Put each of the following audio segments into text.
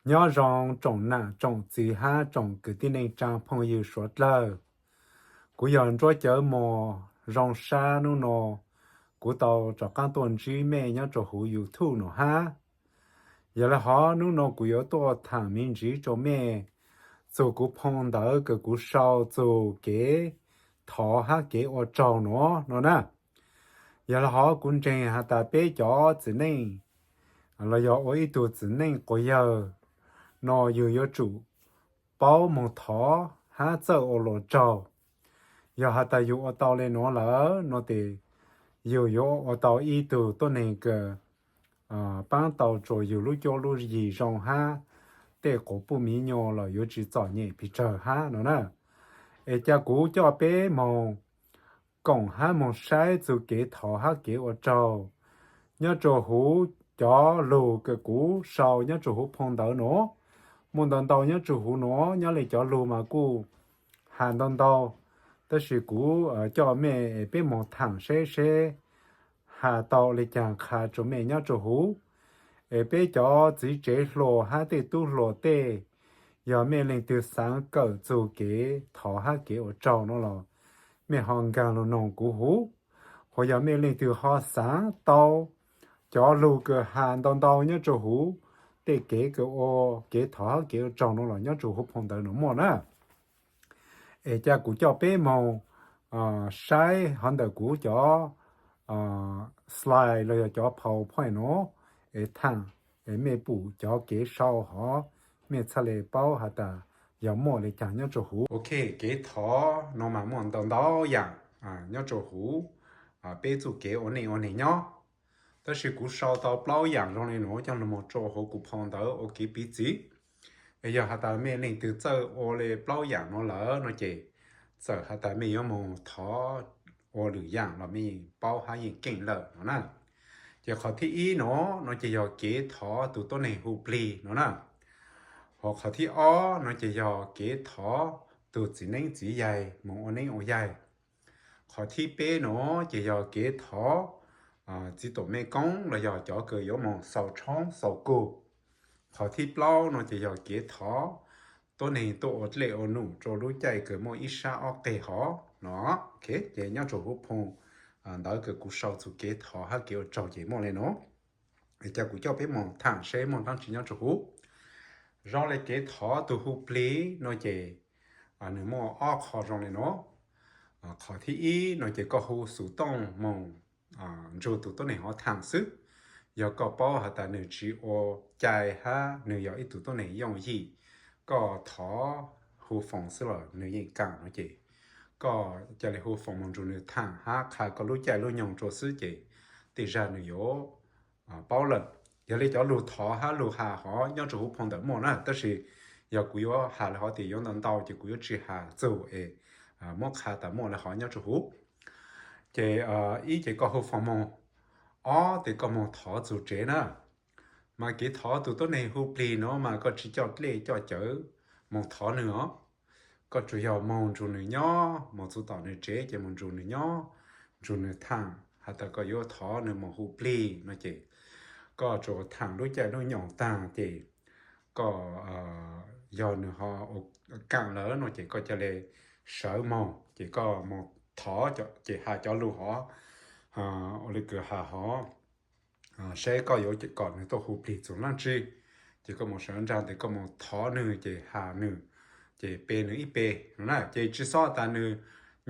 Nyob zoo tsoom nam tsoom txiv hab tsoom kwv tij neej tsaa phooj ywg suav dlawg. Kuv yog Nruab Cawv Mos Zoo Sab. Nub nua kuv tau rov qaab tuaj ntsib mej nyob rua huv YouTube nua hab. Yog le hov nub nua kuv yuav tuaj thaam me ntsiv rua mej txug kuv phoo ntawv kws kuv sau txug kev thov hab kev ua tsaug nua nua na. Yog le hov kuv ntseeg has tas peb cov txiv neej los yog ua ib tug txiv neej quas yawg nua yug yuav tsum paub moog thov hab txawj ua luas tsaug. Yog has tas yug ua tau le nua lawm nua tes yug yuav ua tau ib tug tuab neeg kws paab tau rua yug lub cuab lub yig zoo hab tej quas puj miv nyuas los yuav tsi txom nyem pes tsawg hab nua na. Es ca kuv coj peb moog koom hab moog saib txug kev thov hab kev ua tsaug nyob rua huv cov lug kws kuv sau nyob rua huv phoo ntawv nua. Muaj ntau ntau nyob rua huv nua, nyob le cov lug mas kuj has ntau ntau, tab sis kuv coj mej es peb moog thaam seb seb has tau le caag qha rua mej nyob rua huv. Es peb cov txiv tsev hluas hab tej tub hluas tej, yog mej leej twg xaav kawm txug kev thov hab kev ua tsaug nua los mej ho nkaag lug noog kuv huv. Ho yog mej leej twg ho xaav tau cov lug kws has ntau ntau nyob rua huv tej kev kws ua kev thov hab kev ua tsaug nua los nyob rua huv phoo ntawv nua muaj na. Es ca kuv coj peb moog saib hov ntawm kuv cov slide los yog cov PowerPoint nua, es thaam, es mej pum cov kev sau hov mej txhaj le paub has tas yog muaj le caag nyob rua huv. Ok, kev thov nua mas muaj ntau ntau yaam nyob rua huv peb txuj kev ua neej ua neeg nyob. Tab sis kuv sau tau plaub yaam zoo le nua coj lug moog rua huv kuv phoo ntawv ua kev piv txwv. Es yog has tas mej leej twg txawj ua le plaub yaam nua lawm nua ces txawm has tas mej yuav moog thov ua lwm yaam los mej yeej paub hab yeej keej lawm nua na. Ces qhov thib ib nua nua ces yog kev thov tug tuab neeg hu plig nua na. Ho qhov thib ob nua ces yog kev thov tug txiv neeb txiv yaig moog ua neeb ua yaig. Qhov thib peb nua ces yog kev thov txiv tuam mej koob los yog cov kws yuav moog xaus tshoob xaus kug. Qhov thib plaub nua ces yog kev thov tuab neeg tuaj ua dlej ua num rua lub caij kws muaj ib sab ob qeg hov nua. Ces nyob rua huv phoo ntawv kws kuv sau txug kev thov hab kev ua tsaug ces muaj le nua. Ca kuv coj peb moog thaam seb muaj dlaab tsi nyob rua huv. Zoo le kev thov tug hu plig nua ces nwg muaj ob qho zoo le nua. Qhov thib ib nua ces koj hu xov tooj moog nrug tug tuab neeg hov thaam xwb. Yog koj paub has tas nwg tsi ua cai hab nwg yog ib tug tuab neeg yooj yim, koj thov hu foos xwb los nwg yeej kaam nua ces koj ca le hu foos moog nrug nwg thaam hab qha koj lub caij lub nyoog rua xwb ces tej zag nwg yuav paub lawm. Yog le cov lug thov hab lug has hov nyob rua huv phoo ntawv muaj na, tab sis yog kuv yuav has le hov tias yuav ntau ntau ces kuv yuav tsi has txug es muab qha tas muaj le hov nyob rua huv. Ces ib ces koj hu foos moog, ob ces koj moog thov txug tsev na. Mas kev thov tug tuab neeg hu plig nua mas koj tsi coj dlej coj cawv moog thov nwg os. Koj tsuas yog moog nrug nwg nyob, moog txug tom nwg tsev ces moog nrug nwg nyob, nrug nwg thaam has tas koj yuav thov nwg moog hu plig nua ces koj tsuas thaam lub caij lub nyoog taag ces koj, yog nwg ho kaam lawm nua ces koj ca le sawv moog ces koj moog thov ces has cov lug hov, ua le kws has hov saib koj yuav kom nwg tuaj hu plig txug dlaab tsi. Ces koj moog sawv nraag tes koj moog thov nwg ces has nwg, ces pe nwg ib pe na. Ces tsi xob tas nwg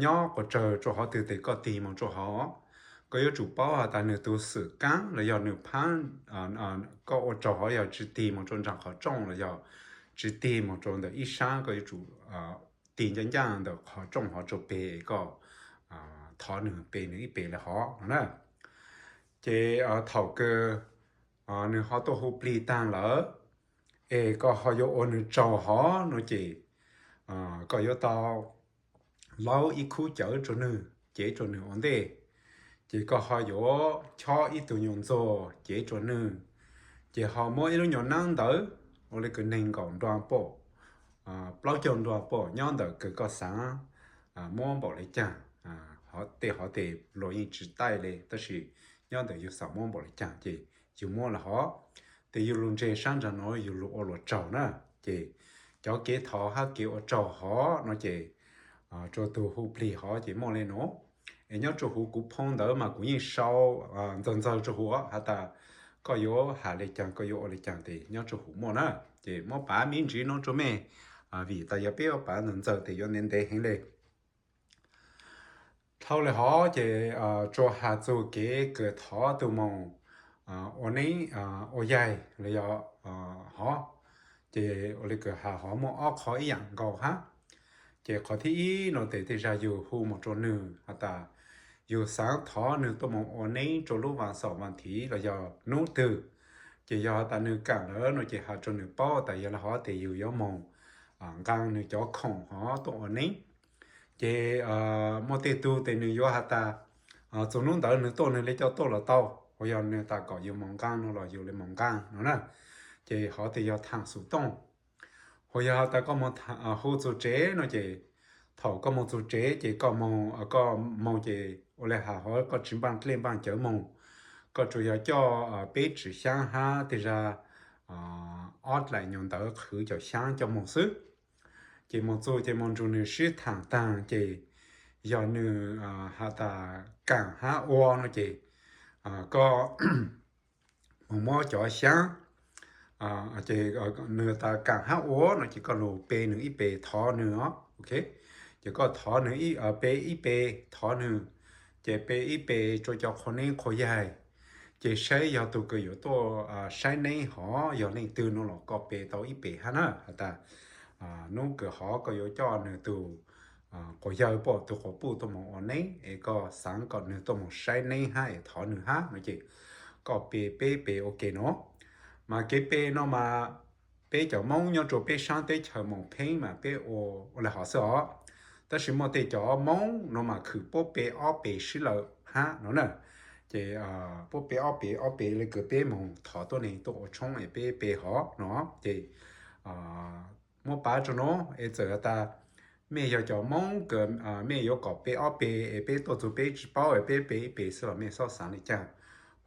nyob quas tsawg rua hov twg tes koj tig moog rua hov. Koj yuav tsum paub has tas nwg tug xwm kaab los yog nwg phaab, koj ua tsaug hov yog tsi tig moog rua nraag qhov rooj los yog tsi tig moog rua ntawm ib sab, koj yuav tsum tig ncaaj ncaaj ntawm qhov rooj hov rua peg es koj thov nwg pe nwg ib pe le hov no na. Ces thaum kws nwg ho tuaj hu plig taag lawm es koj ho yuav ua nwg tsaug hov no ces koj yuav tau laub ib khub cawv rua nwg, cev rua nwg ua ntej. Ces koj ho yuav chob ib tug nyuas ntxuag cev rua nwg, ces ho muab ib lub nyuas naab ntawv ua le kws neeg nkaum nrua pom, plaub caug nrua pom nyob ntawm kws koj xaav muab npaum le caag. Tej hov tes luas yeej tsi taij le tab sis nyob ntawm yug xaav muab npaum le caag ces yug muab le hov. Ces yus lug ntseg sab nraag nuav yus lug ua luas tsaug na. Ces cov kev thov hab kev ua tsaug hov no ces tsuas tug hu plig hov ces muaj le nuav. Es nyob rua huv kuv phoo ntawd mas kuv yeej sau ntxaws ntxaws rua huv has tas koj yuav has le caag koj yuav ua le caag tes nyob rua huv muaj na. Ces muab pav me ntsiv nuav rua mej, vim tas yog peb ua pav ntxaws ntxaws tes yuav ntev ntev heev le. Dhau le hov ces tsuas has txug kev kws thov tug moog ua neeb ua yaig los yog hov, ces ua le kws has hov muaj ob qho ib yaam nkaus hab. Ces qhov thib ib no tes tej zag yug hu moog rua nwg has tas yug xaav thov nwg tuaj moog ua neeb rua lub vaas xaum vaas thiv los yog nub twg, ces yog has tas nwg kaam lawm no ces has rua nwg paub tas yog le hov tes yug yuav moog nqaa nwg cov khoom hov tuaj ua neeb. Ces muaj tej tug tes nwg yuav has tas txug nub ntawd nwg tuaj nwg le coj tuaj los tau, ua yog nwg tas kom yug moog nqaa no los yug le moog nqaa no na. Ces hov tes yog thaam xum tooj. Ua yog has tas koj moog hu txug tsev no ces thaum koj moog txug tsev ces koj moog, koj moog ces ua le has hov koj tsi npaaj dlej npaaj cawv moog, koj tsuas yog coj peb tswm xyaab hab tej zag ob dlaim nyuas ntawv qhwv cov xyaab coj moog xwb. Ces moog txug ces moog nrug nwg sib thaam taag ces yog nwg has tas kaam hab ua no ces koj moog muab cov xyaab, ces nwg tas kaam hab ua no ces koj lug pe nwg ib pe thov nwg os. Ces koj thov nwg, pe ib pe thov nwg, ces pe ib pe rua cov qhua neeb qhua yaig. Ces saib yog tug kws yuav tuaj saib neeb hov yog leej twg no los koj pe tau ib pe hab na. Has tas nub kws hov koj yuav coj nwg tug quas yawg puab tug quas puj tuaj moog ua neeb es koj xaav kom nwg tuaj moog saib neeb hab es thov nwg hab no ces koj pe peb pe ua ke no. Mas kev pe no mas peb cov Moob nyob rua peb saab teb chaws moog pheeb mas peb ua, ua le hov xwb os. Tab sis muaj tej cov Moob no mas khwm puab pe ob pe sib lawm hab no na. Ces puab pe ob pe ob pe le kws peb moog thov tuab neeg tuaj ua tshoob es peb pe hov no ces muab pav rua nuav es txawm has tas mej yog cov Moob kws mej yuav kom pe ob pe es peb tuaj txug peb tsi paub es peb pe ib pe xwb los mej xob xaav le caag.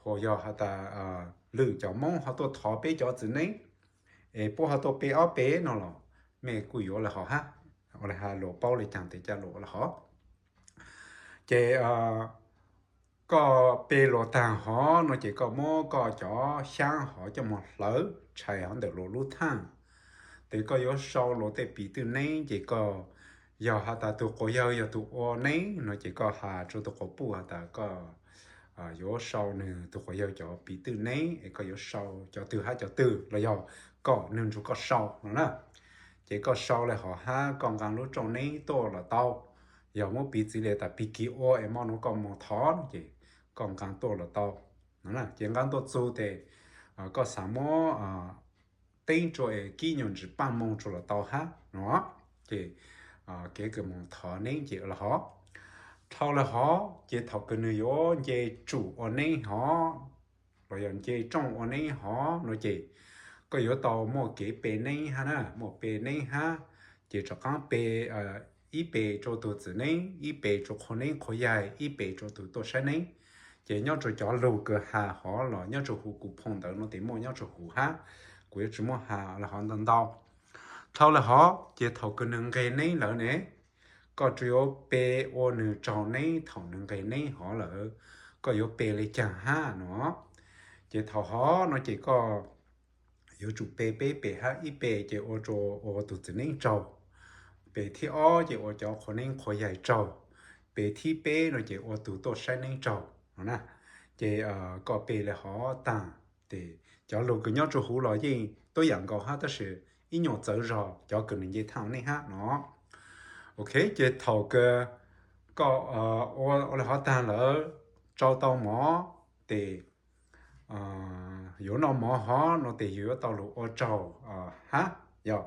Hu yog has tas lwm cov Moob ho tuaj thov peb cov txiv neeb es puab ho tuaj pe ob pe no los mej kuj yuav le hov hab. Ua le has luas paub le caag tes ca luas ua le hov. Ces koj pe luas taag hov no ces koj muab koj cov xyaab hov coj moog hlawv tshais hov ntawm luas lub thaaj. Tes koj yuav sau luas tej piv twj neeb ces koj yog has tas tug quas yawg yog tug ua neeb no ces koj has rua tug quas puj has tas koj yuav sau nwg tug quas yawg cov piv twj neeb es koj yuav sau cov twg hab cov twg los yog kom nwg nrug koj sau no na. Ces koj sau le hov hab koj nqaa lub rooj neeb tuaj los tau. Yog muab piv txiv le tas piv kig ua es mo nuav koj moog thov no ces koj nqaa tuaj los tau. Ces nqaa tuaj txug tes koj xaav muab teeb rua es kib nyuas ntsis paaj moo rua los tau hab no. Ces kev kws moog thov neeb ces ua le hov. Dhau le hov ces thaum kws nwg yuav nce tsum ua neeb hov los yog nce rooj ua neeb hov no ces koj yuav tau muaj kev pe neeb hab na, muaj pe neeb hab. Ces rov qaab pe ib pe rua tug txiv neeb, ib pe rua qhua neeb qhua yaig, ib pe rua tug tuaj saib neeb. Ces nyob rua cov lug kws has hov los nyob rua huv kuv phoo ntawv no tes muaj nyob rua huv hab, kuv yuav tsi muab has le hov ntau ntau. Dhau le hov ces thaum kws nwg nqeg neeb lawm ne, koj tsuas yuav pe ua nwg tsaug neeb thaum nwg nqeg neeb hov lawm, koj yuav pe le caag hab no. Ces thaum hov no ces koj yuav tsum pe peb pe hab, ib pe ces ua rua ua tug txiv neeb tsaug, pe thib ob ces ua cov qhua neeb qhua yaig tsaug, pe thib peb no ces ua tug tuaj saib neeb tsaug no na. Ces koj pe le hov taag, tes cov lug kws nyob rua huv los yeej tuab yaam nkaus hab, tab sis ib nyuas txawv zog cov kws nwg nce thaaj ua neeb hab no. Ok, ces thaum kws koj ua le hov taag lawm, tsau tau mov, tes yuav noj mov hov no tes yug yuav tau lug ua tsaug hab. Yog,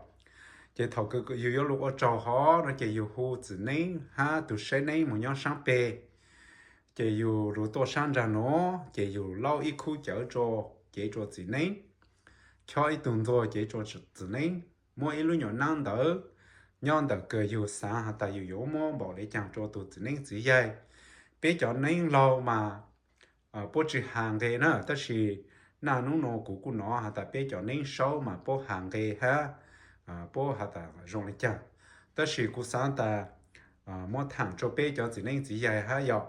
ces thaum kws yug yuav lug ua tsaug hov no ces yug hu txiv neeb hab tug saib neeb moog nyob saab peg. Ces yug lug tuaj saab nraag nuav ces yug laub ib khub cawv rua, cev rua txiv neeb, chob ib tug ntxuag cev rua txiv neeb, muab ib lub nyuas naab ntawv nyob ntawm kws yug xaav has tas yug yuav muab npaum le caag rua tug txiv neeb txiv yaig. Peb cov neeb laug mas puab tsi has nqe na, tab sis naj nub no kuv kuj hnov has tas peb cov neeb saub mas puab has nqe hab, puab has tas zoo le caag. Tab sis kuv xaav tas muab thaam rua peb cov txiv neeb txiv yaig hab yog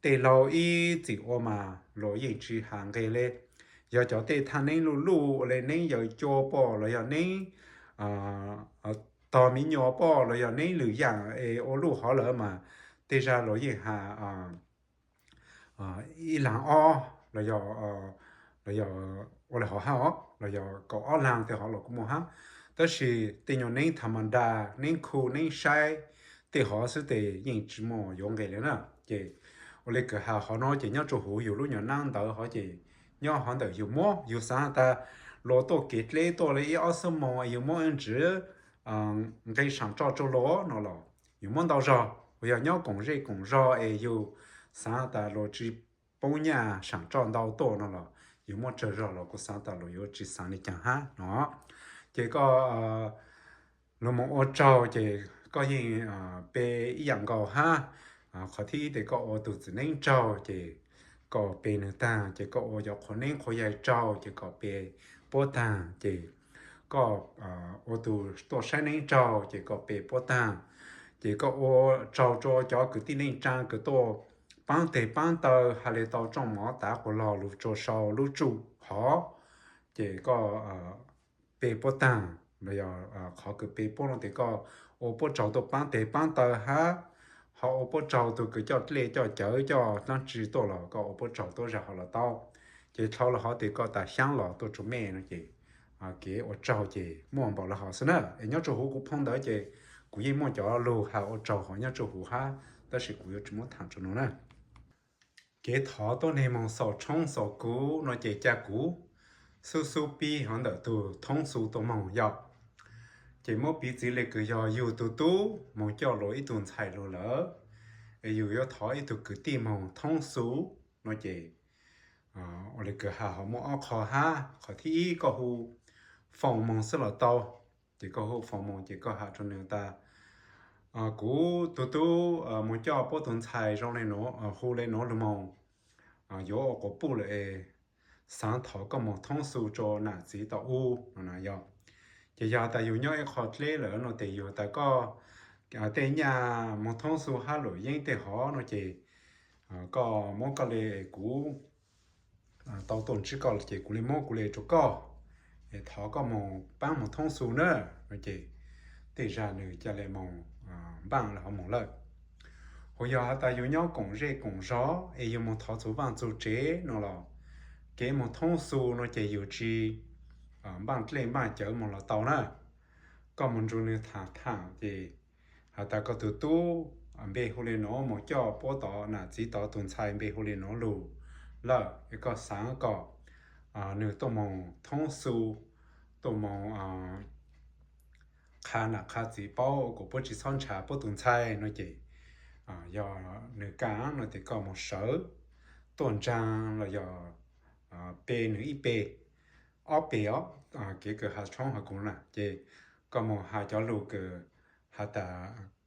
tej laug ib txwm ua mas luas yeej tsi has nqe le. Yog cov tej thaaj neeb luj luj ua le neeb yaws cua pom los yog neeb tog miv nyuas pom los yog neeb lwm yaam es ua luj hov lawm mas tej zag luas yeej has ib laag ob los yog, los yog ua le hov hab os, los yog kaum ob laag tej hov los kuj muaj hab. Tab sis tej nyuas neeb tha ma da, neeb khu neeb saib tej hov xwb tes yeej tsi muaj yuav nqe le na. Ces ua le kws has hov no ces nyob rua huv yug lub nyuas naab ntawd hov ces nyob hov ntawm yug muab, yug xaav has tas luas tuaj kev dleb tuaj le ib ob xuab moos yug muab ntsws nqe saam roj rua luas no los yug muab ntau zog, uas yog nyob koom zej koom zog es yug xaav has tas luas tsi poob nyaj saam roj ntau tuaj no los yug muab tsawg zog los kuv xaav tas luas yuav tsi xaav le caag hab no. Ces koj lug moog ua tsaug ces koj yeej pe ib yaam nkaus hab. Qhov thib ib tes koj ua tug txiv neeb tsaug ces koj pe nwg taag, ces koj ua cov qhua neeb qhua yaig tsaug ces koj pe puab taag, ces koj ua tug tuaj saib neeb tsaug ces koj pe puab taag, ces koj ua tsaug rua cov kwv tij neej tsaa kws tuaj paab teg paab taw has le tau tsooj mov tav quas log lug rua sau lub tsuj hov, ces koj pe puab taag, los yog qhov kws pe puab no tes koj ua puab tsaug tuaj paab teg paab taw hab, ho ua puab tsaug tug kws coj dlej coj cawv coj dlaab tsi tuaj los koj ua puab tsaug tuab zag hov los tau. Ces dlhau le hov tes koj tas xyaab los tuaj rua mej no ces kev ua tsaug ces muaj npaum le hov xwb na. Es nyob rua huv kuv phoo ntawd ces kuv yeej muaj cov lug has ua tsaug hov nyob rua huv hab, tab sis kuv yuav tsi muab thaam rua nuav na. Kev thov tuab neeg moog xaus tshoob xaus kuv no ces ca kuv xub xub pib hov ntawm tug thoob xu tuaj moog yog. Ces muab piv txiv le kws yog yug tug tub moog coj luas ib tug ntxhais lug lawm, es yug yuav thov ib tug kwv tij moog thoob xu no ces ua le kws has hov muaj ob qho hab. Qhov thib ib koj hu foos moog xwb los tau. Ces koj hu foos moog ces koj has rua nwg tas kuv tug tub moog coj puab tug ntxhais zoo le nuav, hu le nuav lug moog, yuav ua quas puj lawm es xaav thov koj moog thoob xu rua nam txiv tau ub no na yog. Ces yog tas yug nyob ib qho dleb lawm no tes yug tas koj tej nyaj moog thoob xu hab luam yeeb tej hov no ces koj muab koj le, kuv tau tuaj ntsib koj ces kuv le muab kuv le rua koj, es thov koj moog paab moog thoob xu na no ces tej zag nwg ca le moog npaaj le hov moog lawm. Hu yog has tas yug nyob koom zej koom zog es yug moog thov txug vaaj txug tsev no los kev moog thoob xu no ces yug tsi npaaj dlej npaaj cawv moog los tau na. Koj moog nrug nwg thaam thaam ces has tas koj tug tub npe hu le nuav moog coj puab tod nam txiv tod tug ntxhais npe hu le nuav lug lawm es koj xaav kom nwg tuaj moog thoob xu, tuaj moog qha nam qha txiv paub kom puab tsi xob ntshav puab tug ntxhais no ces yog nwg kaam no tes koj moog sawv tuaj ntsaag los yog pe nwg ib pe, ob pe os, kev kws has tshoob has kuv na ces koj moog has cov lug kws has tas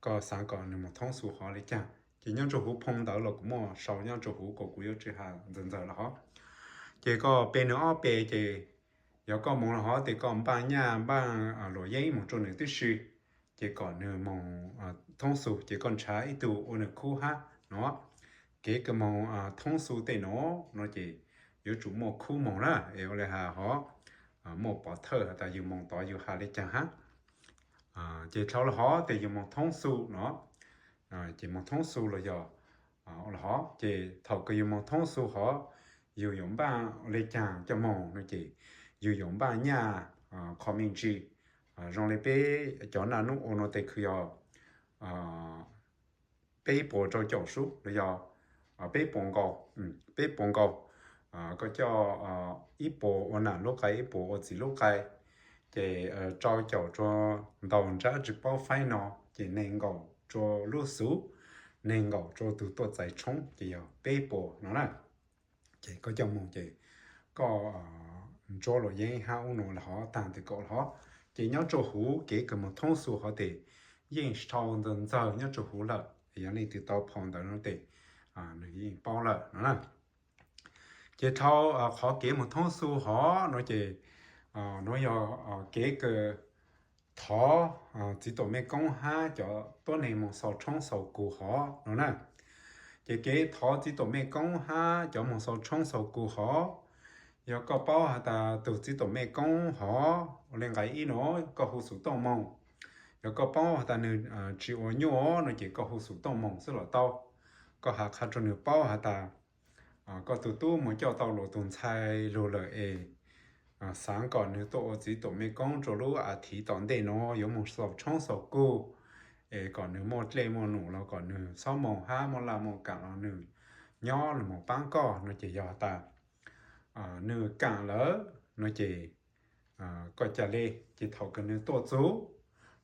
koj xaav kom nwg moog thoob xu hov le caag ces nyob rua huv phoo ntawd los kuv muaj sau nyob rua huv kom kuv yuav tsi has ntxawg ntxawg le hov. Ces koj pe nwg ob pe ces yog koj moog le hov tes koj npaaj nyaj npaaj luam yeeb moog rua nwg tib si, ces kom nwg moog thoob xu ces koj nrhav ib tug ua nwg khub hab no. Kev kws moog thoob xu tej nuav no ces yuav tsum muaj khub moog na es ua le has hov muaj pov thawj has tas yug moog tod yug has le caag hab. Ces dlhau le hov tes yug moog thoob xu no, ces moog thoob xu los yog le hov ces thaum kws yug moog thoob xu hov yug yuav npaaj le caag coj moog no ces yug yuav npaaj nyaj qho me ntsis zoo le peb cov naj nub ua no tes kws yog peb puas rau caum sub los yog peb puas nkaus, peb puas nkaus. Koj coj ib puas ua nam lub qai ib puas ua txiv lub qai, ces rau caum rua ntaus nrab tsi paub faib no ces neeg nkaum rua lub xuv, neeg nkaum rua tug tuaj txais tshoob ces yog peb puas no na. Ces koj coj moog ces koj ntsuab luam yeeb hab ub no le hov taag tes koj le hov. Ces nyob rua huv kev kws moog thoob xu hov tes yeej sau ntxawg ntxawg nyob rua huv lawm, yog leej twg tau phau ntawv no tes nwg yeej paub lawm no na. Ces dhau qhov kev mus thoob xu hov no ces, no yog kev kws thov txiv tuam mej koob hab cov tuab neeg moog xaus tshoob xaus kug hov no na. Ces kev thov txiv tuam mej koob hab cov moog xaus tshoob xaus kug hov, yog koj paub has tas tug txiv tuam mej koob hov ua le nqai ib no, koj hu xum tooj moog. Yog koj paub has tas nwg tsi ua nyuaj no ces koj hu xum tooj moog xwb los tau. Koj has qha rua nwg paub has tas koj tug tub moog coj tau luas tug ntxhais lug lawm es xaav kom nwg tuaj ua txiv tuam mej koob rua lub a thiv tom ntej no yuav moog xaus tshoob xaus kug, es kom nwg muaj dlej muaj num los kom nwg xob moog hab muaj laj muaj kaam los nwg nyob lug moog paab koj no ces yog has tas nwg kaam lawm no ces koj ca le, ces thaum kws nwg tuaj txug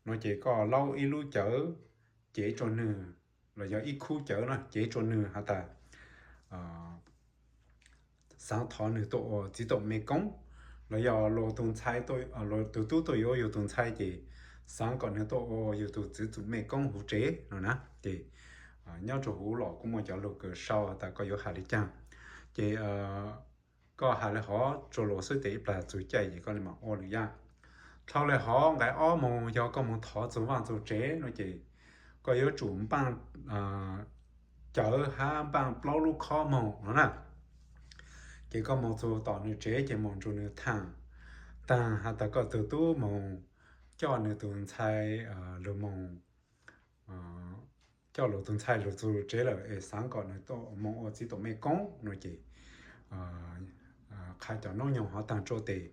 no ces koj laub ib lub cawv cev rua nwg, los yog ib khub cawv na cev rua nwg has tas xaav thov nwg tuaj ua txiv tuam mej koob, los yog luas tug ntxhais, luas tug tub tuaj yuav yug tug ntxhais ces xaav kom nwg tuaj ua yug tug txiv tuam mej koob huv tsev no na. Ces nyob rua huv los kuj muaj cov lug kws sau has tas koj yuav has le caag. Ces koj has le hov rua luas xwb tes ib plag txug caij ces koj le maam ua lwm yaam. Dhau le hov nqai ob moog yog koj moog thov txug vaaj txug tsev no ces koj yuav tsum npaaj cawv hab npaaj plaub lub khob moog no na. Ces koj moog txug tom nwg tsev ces moog nrug nwg thaam taag has tas koj tug tub moog coj nwg tug ntxhais lug moog, coj luas tug ntxhais lug txug tsev lawm es xaav kom nwg moog ua txiv tuam mej koob no ces qha cov noob nyoog hov taag rua tes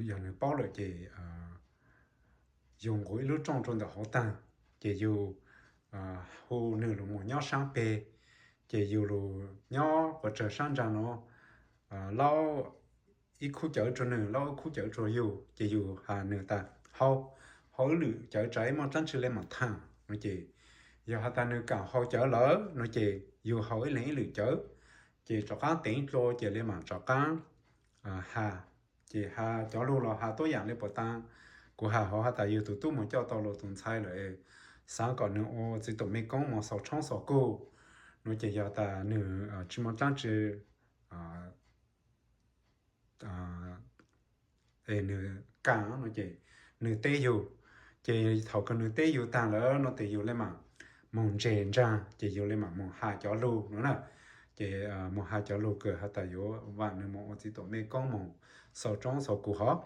yog nwg paub lawm ces yug nqug ib lub rooj rua ntawm hauv taag, ces yug hu nwg lug moog nyob saab peg, ces yug lug nyob quas tsawg saab ntsaag no, laub ib khub cawv rua nwg, laub ib khub cawv rua yug, ces yug has nwg tas hau, hau ib lwm cawv tsav ib muaj dlaab tsi le maam thaam no ces yog has tas nwg kaam hau cawv lawm no ces yug hau ib leeg ib lwm cawv, ces rov qaab teev dlua ces le maam rov qaab has. Ces has cov lug los has tuab yaam le puas taag, kuv has hov has tas yug tug tub moog coj tau luas tug ntxhais lawm, xaav kom nwg ua txiv tuam mej koob moog xaus tshoob xaus kug no ces yog tas nwg tsi muaj dlaab tsi es nwg kaam no ces nwg teb yug. Ces thaum kws nwg teb yug taag lawm no tes yug le maam moog ntseg ntsaag ces yug le maam moog has cov lug no na. Ces moog has cov lug kws has tas yuav vaam nwg moog ua txiv tuam mej koob moog xaus tshoob xaus kug hov.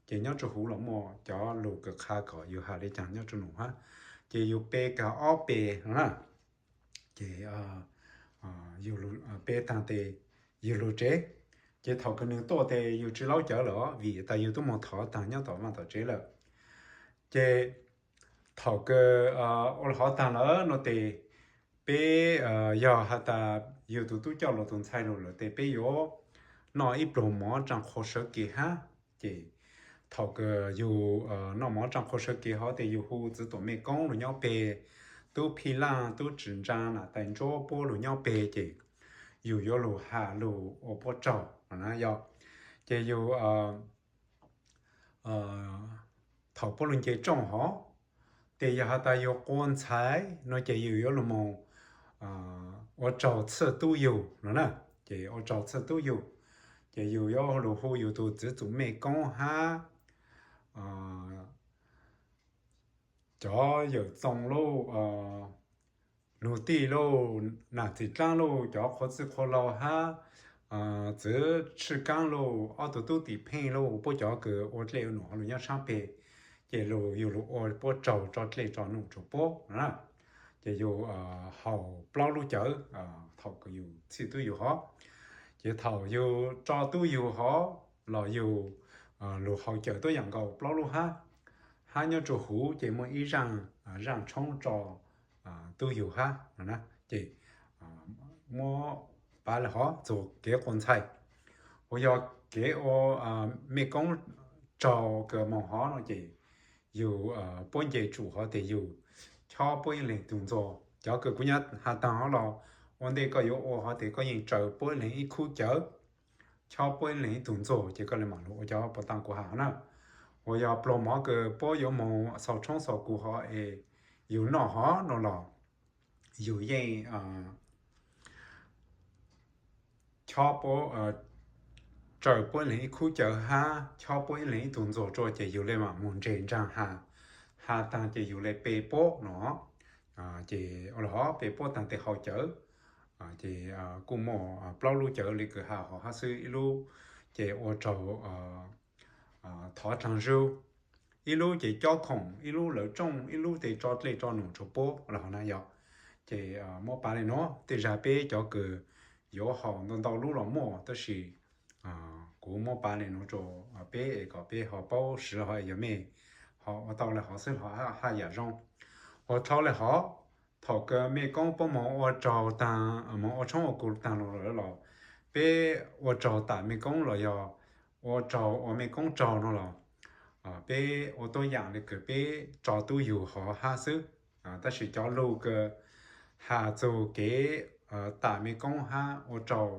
Ces nyob rua huv los muaj cov lug kws qha kom yug has le caag nyob rua num hab. Ces yug pe kag ob pe no na. Ces yug pe taag tes yug lug tsev. Ces thaum kws nwg tuaj tes yug tsi laub cawv lawm vim tas yug tub moog thov taag nyob tom vaaj tom tsev lawm. Ces thaum kws ua le hov taag lawm no tes peb yog has tas yug tug tub coj luas tug ntxhais lug lawm tes peb yuav noj ib pluag mov tsaa qhua sawv kev hab. Ces thaum kws yug noj mov tsaa qhua sawv kev hov tes yug hu txiv tuam mej koob lug nyob peg, tub phij laj tub tswv ntsaa nam tais ntsuab puab lug nyob peg ces yug yuav lug has lug ua puab tsaug no na yog. Ces yug thaum puab lug nce rooj hov, tes yog has tas yug qua ntxhais no ces yug yuav lug moog ua tsaug txhij tub yug no na. Ces ua tsaug txhij tub yug, ces yug yuav lug hu yug tug txiv tuam mej koob hab cov yawm txoos lauj, nug tij lauj, nam txiv dlaab lauj, cov qhua txwj qhua laug hab txiv tshwj kaab lauj, ob tug tub tim pheej lauj, puab cov kws ua dlej ua num hov lug nyob saab peg, ces lug yug lug ua puab tsaug tso dlej tso num rua puab na. Ces yug haus plaub lub cawv thaum kws yug txhij tub yug hov. Ces thaum yug tso tub yug hov los yug lug haus cawv tuab yaam nkaus plaub lub hab, hab nyob rua huv ces muaj ib zaaj, zaaj tshoob tso tub yug hab no na. Ces muab pav le hov txug kev qua ntxhais, uas yog kev ua mej koob tsaug kws moog hov no ces yug puab nce tsum hov tes yug chob puab ib leeg tug ntxuag. Cov kws kuv nyuam has taag hov los ua ntej koj yuav ua hov tes koj yeej tsaws puab ib leeg ib khub cawv, chob puab ib leeg ib tug ntxuag ces koj le maam lug ua cov puas taag kuv has hov na. Uas yog pluag mov kws puab yuav moog xaus tshoob xaus kug hov es yug noj hov no los yug yeej chob puab, tsaws puab ib leeg ib khub cawv hab chob puab ib leeg ib tug ntxuag rua ces yug le mam mus nres nraag has, has taag ces yug le pe puab no. Ces ua le hov pe puab taag tes hau cawv, ces kuj muaj plaub lub cawv le kws has hov hab xwb, ib lub ces ua rau thov dlaag zug, ib lub ces cob khoom, ib lub lawv tsooj, ib lub tes tso dlej tso num rua puab le hov na yog. Ces muab pav le nuav, tej zag peb cov kws yuav haus ntau ntau lub los muaj, tab sis kuv muab pav le nuav rua peb es kom peb ho paub siv le hov es yog mej ho ua tau le hov xwb ho haj yam zoo. Ua dhau le hov, thaum kws mej koob puab moog ua raug taag, moog ua tshoob ua kug taag los lawm los peb ua raug tam mej koob los yog ua raug ua mej koob raug no los peb ua tuab yaam le kws peb tso tub yug hov hab xwb. Tab sis cov lug kws has txug kev tam mej koob hab ua raug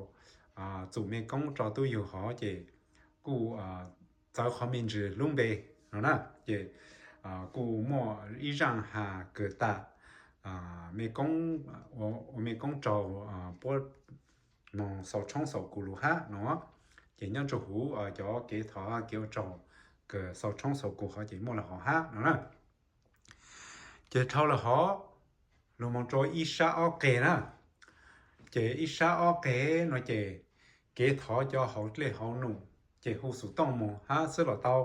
txum mej koob tso tub yug hov ces kuj txawv qhov me ntsis lub npe no na. Ces kuj muaj ib zaaj has kws tam mej koob, ua mej koob raug puab moog xaus tshoob xaus kug lug hab no. Ces nyob rua huv cov kev thov kev ua raug kws xaus tshoob xaus kug hov ces muaj le hov hab no na. Ces dhau le hov, lug moog rua ib sab ob qeg na. Ces ib sab ob qeg no ces kev thov cov hauv dlej hauv num ces hu xov tooj moog hab xwb los tau.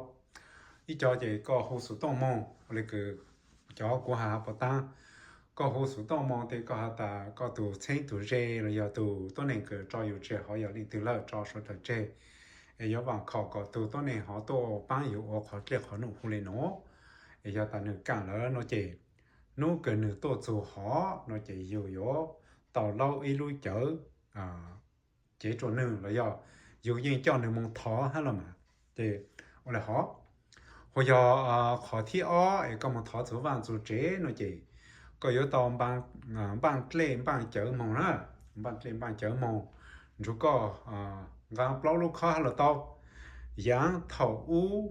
Ib co ces koj hu xov tooj moog le kws cov kuv has puas taag, koj hu xov tooj moog tes koj has tas koj tug txheeb tug ze los yog tug tuab neeg kws tso yug tseg hov yog leej twg lawm tso suav dlawg tseg, es yuav vaam khom kom tug tuab neeg hov tuaj paab yug ua qhov dlej qhov num hu le nuav. Es yog tas nwg kaam lawm no ces hnub kws nwg tuaj txug hov no ces yug yuav tau laub ib lub cawv cev rua nwg los yog yug yeej coj nwg moog thov hab los mas. Ces ua le hov, hu yog qhov thib ob es koj moog thov txug vaaj txug tsev no ces koj yuav tau npaaj dlej npaaj cawv moog na, npaaj dlej npaaj cawv moog. Nrug koj nqaa plaub lub khob hab los tau. Yaav thaum ub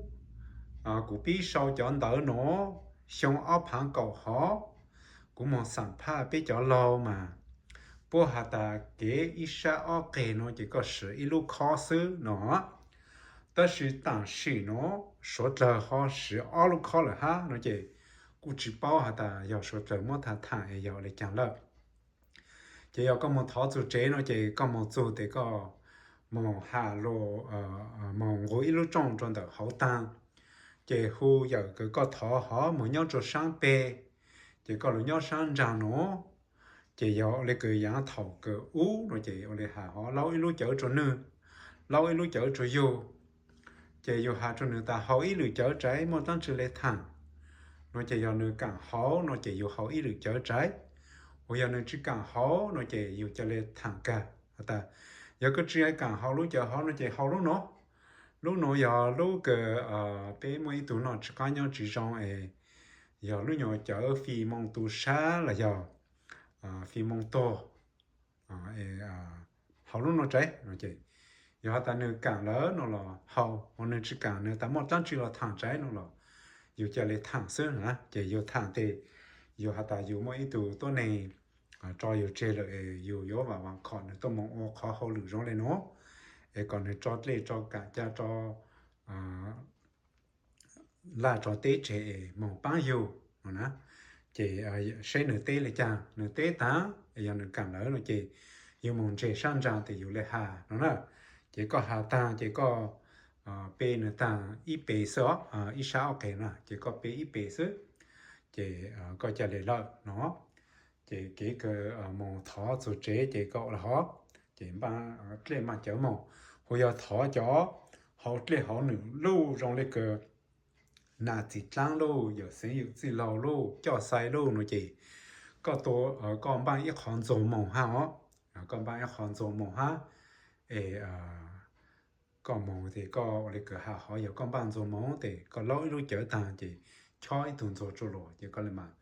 kuv pib sau cov ntawv nuav, xyoo ob phaav kaum hov, kuv moog xam phaj peb cov laug mas puab has tas kev ib sab ob qeg no ces koj siv ib lub khob xwb no. Tab sis taam sim nuav suav dlawg ho siv ob lub khob lawm hab no ces kuj tsi paub has tas yog suav dlawg muab thaam thaam es yog le caag lawm. Ces yog koj moog thov txug tsev no ces koj moog txug tes koj moog has lug, moog nqug ib lub rooj rua ntawm hauv taag, ces hu yawm kws koj thov hov moog nyob rua saab peg, ces koj lug nyob saab nraag nuav. Ces yog ua le kws yaav thaum kws ub no ces ua le has hov laub ib lub cawv rua nwg, laub ib lub cawv rua yug. Ces yug has rua nwg tas haus ib lwm cawv tsaiv muaj dlaab tsi le thaam no ces yog nwg kaam haus no ces yug haus ib lwm cawv tsaiv. Ua yog nwg tsi kaam haus no ces yug ca le thaam kag has tas yog koj tsi kaam haus lub cawv hov no ces haus lub nuav. Lub nuav yog lub kws peb muaj ib tug noj tsi qab nyob tsi zoo es yog lub nyuas cawv fim moos tu sab los yog fim moos tuag, haus lub nuav tsaiv no ces yog has tas nwg kaam lawm no los haus, ho nwg tsi kaam nwg tas muaj dlaab tsi los thaam tsaiv no los yug ca le thaam xwb na. Ces yug thaam tes yug has tas yug muaj ib tug tuab neeg tso yug tseg lawm es yug yuav vaam vaam khom nwg tuaj moog ua qhov hauj lwm zoo le nuav, es kom nwg tso dlej tso kaam ca tso laj tso teb tseg es moog paab yug no na. Ces seb nwg teb le caag, nwg teb taag es yog nwg kaam lawm no ces yug moog ntseg sab nraag tes yug le has no na. Ces koj has taag ces koj pe nwg taag ib pes xwb os, ib sab ob qeg na ces koj pe ib pes xwb, ces koj ca le lawm no. Ces kev kws moog thov txug tsev ces koj ua le hov, ces npaaj dlej npaaj cawv moog, hu yog thov cov hauv dlej hauv num luj zoo le kws nam txiv dlaab luj, yawm xeev yawm txwj laug luj, coj xai luj no ces koj, koj npaaj ib qhov ntxuag moog hab os, koj npaaj ib qhov ntxuag moog hab es koj moog tes koj ua le kws has hov yog koj npaaj ntxuag moog tes koj laub ib lub cawv taag ces chob ib tug ntxuag rua luas ces koj le mas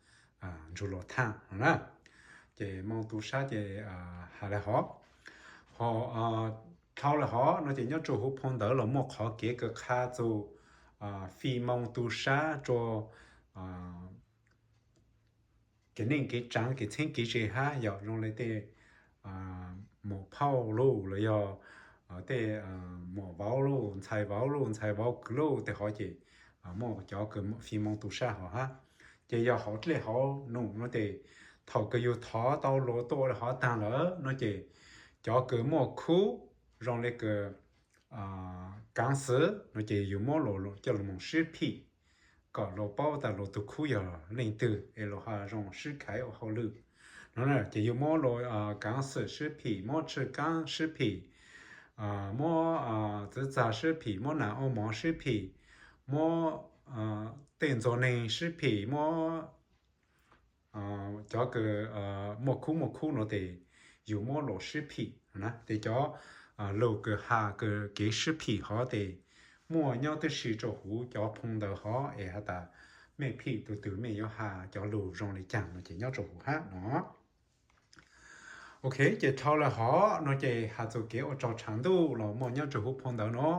nrug luas thaam no na. Ces moos tu sab ces has le hov, ho dhau le hov no ces nyob rua huv phoo ntawd los muaj qhov kev kws qha txug fim moos tu sab rua kev neej kev tsaav kev txheeb kev ze hab yog zoo le tej muam phauj lauj los yog tej muam vauv lauj, ntxhais vauv lauj, ntxhais vauv kwv lauj tej hov ces muaj cov kws fim moo tu sab hov hab. Ces yog hauv dlej hauv num no ces thaum kws yug thov tau luas tuaj ua hov taag lawm no ces cov kws muaj khub zoo le kws kaav xwm no ces yug muab luas coj lug moog sib phim kom luas paub tas luas tug khub yog leej twg es luas ho zoo sib khaiv ua hauj lwm no. Ces yug muab luas kaav xwm sib phim, muab tshwj kaab sib phim, muab txwv txag sib phim, muab nas ua mov sib phim, muab tej ntxuag neeg sib phim, muab cov kws muaj khub muaj khub no tes yug muab luas sib phim na. Tes cov lug kws has kws kev sib phim hov tes muaj nyob tib si rua huv cov phoo ntawd hov es has tas mej phim tug twg, mej yuav has cov lug zoo le caag no ces nyob rua huv hab no. Ok, ces dhau lawm hov no ces has txug kev ua tsaug tshav ntuj los muaj nyob rua huv phoo ntawd no.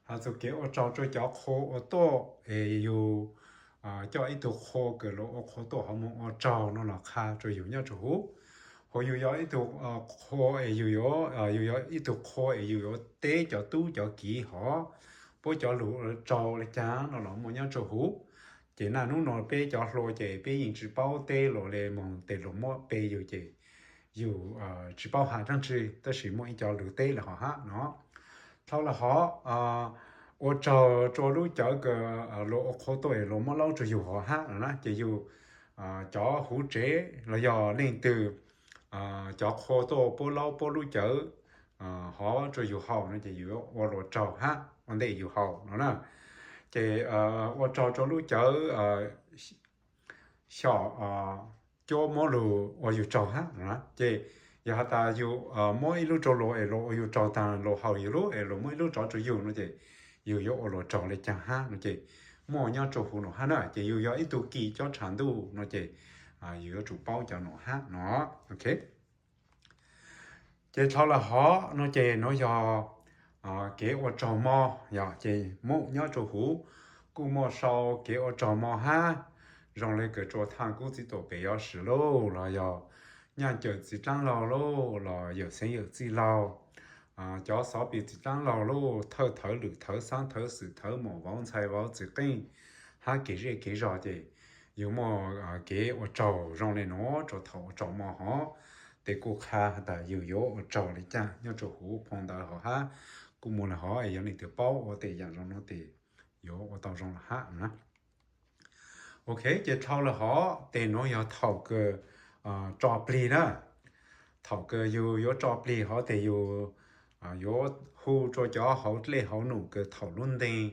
Has txug kev ua tsaug rua cov qhua ua tuaj es yug coj ib tug qhua kws luas ua qhua tuaj hov moog ua tsaug no los qha rua yug nyob rua huv. Hos yug yog ib tug qhua es yug yuav, yug yog ib tug qhua es yug yuav teb cov tub cov kiv hov puab cov lug ua tsaug le caag no los muaj nyob rua huv. Ces naj nub no peb cov hluas ces peb yeej tsi paub teb luas le moog tes luas muab pe yug ces yug tsi paub has dlaab tsi, tab sis muaj ib co lug teb le hov hab no. Dhau lawm hov ua tsaug rua lub cawv kws luas ua qhua tuaj es luas muab laub rua yug hov hab no na ces yug cov huv tsev los yog leej twg cov qhua tuaj puab laub puab lub cawv hov rua yug haus no ces yug yuav ua luas tsaug hab ua ntej yug haus no na. Ces ua tsaug rua lub cawv xyom cuab muab lug ua yug tsaug hab no na. Ces yog has tas yug muab ib lub rua luas es luas ua yug tsaug taag luas haus yug lub es luas muab ib lub rov rua yug no ces yug yuav ua luas tsaug le caag hab no ces muaj nyob rua huv no hab na. Ces yug yog ib tug kis cob tshav ntuj no ces yug yuav tsum paub cov no hab no. Ok, ces dhau lawm hov no ces nuav yog kev ua tsaug mog, yog ces muaj nyob rua huv kuj muaj sau kev ua tsaug mog hab. Zoo le kws rua thaaj kub txiv tuam pem yuav swm lauj los yog nyaj cawm txiv dlaab laug lauj los yawm xeev yawm txij laug, cov xov pis txiv dlaab laug lauj, thawj thawv lwm thawv xaab thawv xwm thawv muam vauv ntxhais vauv txiv qeej hab kev zej kev zog ces yug muaj kev ua tsaug zoo le nuav rua thaum ua tsaug mog hov. Tes kuj qha has tas yug yuav ua tsaug le caag nyob rua huv phoo ntawd hov hab. Kuj muaj le hov es yog leej twg paub ua tej yaam zoo no tes yuav ua tau zoo le hab na. Ok, ces dhau lawm hov tes nuav yog thaum kws tso plig na. Thaum kws yug yuav tso plig hov tes yug yuav hu rua cov hauv dlej hauv num kws thaum lub nteeg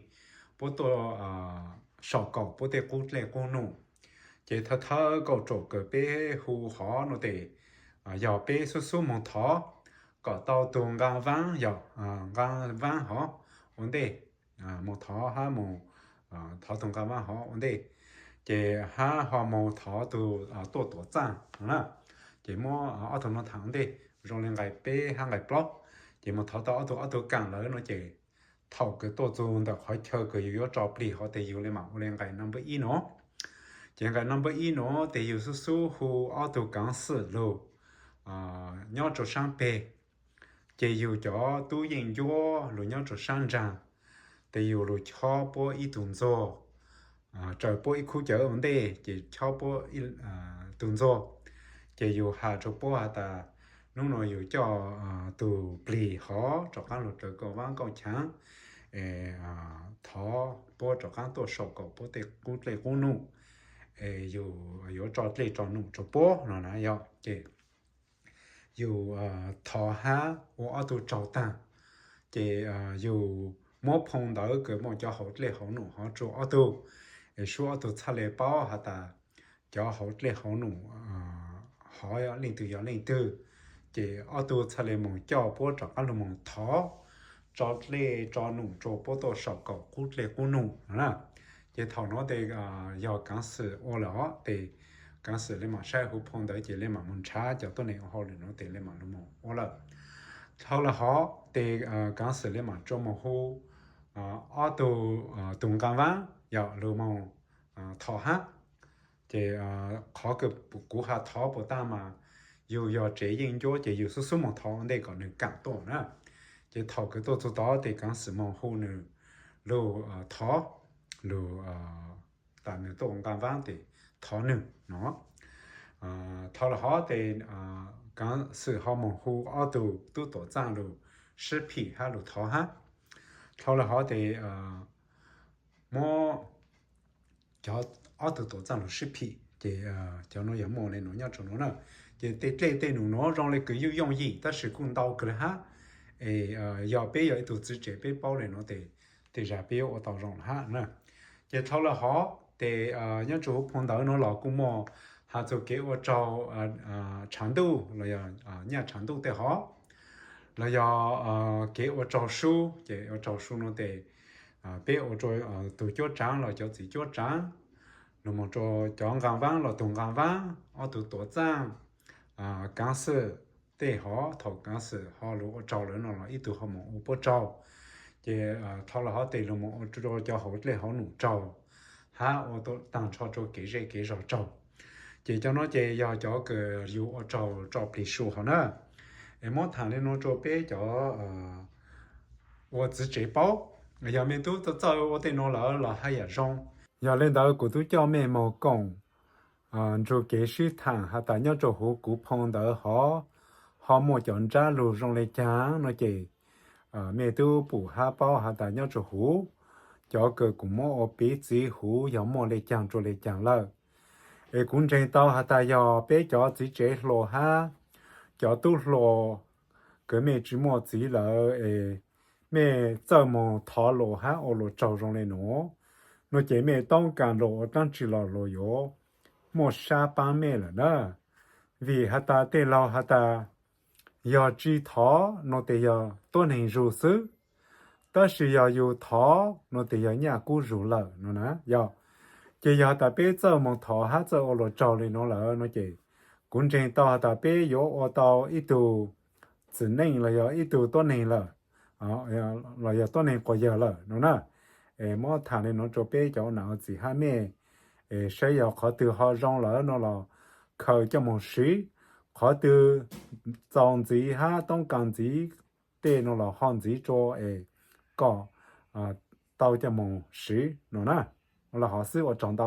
puab tuaj sau kaum puab tej qub dlej qub num. Ces thawj thawj kaum tsaum kws peb hu hov no tes yog peb xub xub moog thov kom tau tug nqaa vaab, yog nqaa vaab hov ua ntej, moog thov hab moog thov tug nqaa vaab hov ua ntej, ces hab ho moog thov tug tuaj tuav txaaj no na. Ces muab ob tug no thaam ua ntej, zoo le nqai peb hab nqai plaub. Ces moog thov tau ob tug ob tug kaam lawm no ces thaum kws tuaj txug ntawm qhov chaw kws yug yuav tso plig hov tes yug le maam ua le nqai number ib no. Ces nqai number ib no tes yug xub xub hu ob tug kaav xwm lug nyob rua saab peg. Ces yug cov tub yeej ncuab lug nyob rua saab nraag, tes yug lug chob puab ib tug ntxuag, raws puab ib khub cawv ua ntej ces chob puab tug ntxuag. Ces yug has rua puab has tas, nub no yug coj tug plig hov rov qaab lug raws kauj vaab kauj chaav, thov puab rov qaab tuaj sau kaum puab tej qub dlej qub num, es yug yuav tso dlej tso num rua puab no na yog. Ces yug thov hab ua ob tug tsaug taag, ces yug muab phoo ntawv kws muaj cov hauv dlej hauv num hov rua ob tug, es sub ob tug txhaj le paub has tas cov hauv dlej hauv num hov leej twg yog leej twg. Ces ob tug txhaj le moog coj puab rov qaab lug moog thov tso dlej tso num rua puab tuaj sau kaum qub dlej qub num no na. Ces thaum nuav tes yog kaav xwm ua lawm hov tes kaav xwm le maam saib huv phoo ntawv ces le maam moog nrhav cov tuab neeg ua hauj lwm nuav tes le maam lug moog ua lawm. Dhau lawm hov tes kaav xwm le maam rua moog hu ob tug, tug nqaa vaab yog lug moog thov hab. Ces qhov kws kuv has thov puas taag mas yus yog tsev yeej ncuab ces yus xub xub moog thov ua ntej kom nwg kaam tuaj na. Ces thaum kws tuaj txug tod tes kaav xwm moog hu nwg lug thov, lug tas nwg tuaj ua nqaa vaab tes thov nwg no. Dhau lawm hov tes kaav xwm ho moog hu ob tug tub tuam txaaj lug sib phim hab lug thov hab. Dhau lawm hov tes muab cov ob tug tuam txaaj lug sib phim ces cov nuav yog muaj le nuav nyob rua nuav na. Ces tej dlej tej num nuav zoo le kws yooj yooj yim tab sis kuj ntau kawg le hab. Es yog peb yog ib tug txiv tsev peb paub le nuav tes tej zag peb yuav ua tau zoo hab na. Ces dhau lawm hov tes nyob rua huv phoo ntawv nuav los kuj muaj has txug kev ua tsaug tshav ntuj los yog nyaj tshav ntuj tej hov, los yog kev ua tsaug sub. Ces ua tsaug sub nuav tes peb ua rua tug cuab tsaav los cov txiv cuab tsaav, lug moog rua cov nqaa vaab los tug nqaa vaab, ob tug tuam txaaj, kaav xwm tej hov. Thaum kaav xwm ho lug ua tsaug lawm no los ib tug ho moog ua puab tsaug. Ces dhau lawm hov tes lug moog ua rua cov hauv dlej hauv num tsaug hab ua taag nrho rua kev zej kev zog tsaug. Ces cov nuav ces yog cov kws yug ua tsaug tso plig su hov na. Es muab thaam le nuav rua peb cov ua txiv tsev paub. Yog mej tub txawj ua tej nuav lawm los haj yam zoo. Yog le ntawd kuv tub coj mej moog koom nrug kev sib thaam has tas nyob rua huv kuv phoo ntawv hov ho muaj cov ntsab lug zoo le caag no ces mej tub pum hab paub has tas nyob rua huv cov kws kuv muab ua piv txiv huv yog muaj le caag rua le caag lawm. Es kuv ntseeg tau has tas yog peb cov txiv tsev hluas hab cov tub hluas kws mej tsi muaj txiv lawm es mej txawj moog thov lus hab ua lus tsaug zoo le nuav, no ces mej toob kas lus ua dlaab tsi los luas yuav muaj sab paab mej lawm na. Vim has tas tej laug has tas yog tsi thov no tes yog tuab neeg zug xwb, tab sis yog yug thov no tes yog nyaj kub zug lawm no na yog. Ces yog has tas peb txawj moog thov hab txawj ua lus tsaug le nuav lawm no ces kuv ntseeg tau has tas peb yuav ua tau ib tug txiv neej los yog ib tug tuab neeg lawm, los yog tuab neeg quas yawg lawm no na. Es muab thaam le nuav rua peb cov ua nam ua txiv hab mej, es saib yog qhov twg ho zoo lawm no los khaws coj moog siv, qhov twg txaus ntxiv hab toob kas ntxiv tej no los ho ntxiv rua es kom tau coj moog siv no na. Los hov xwb, ua tsaug ntau.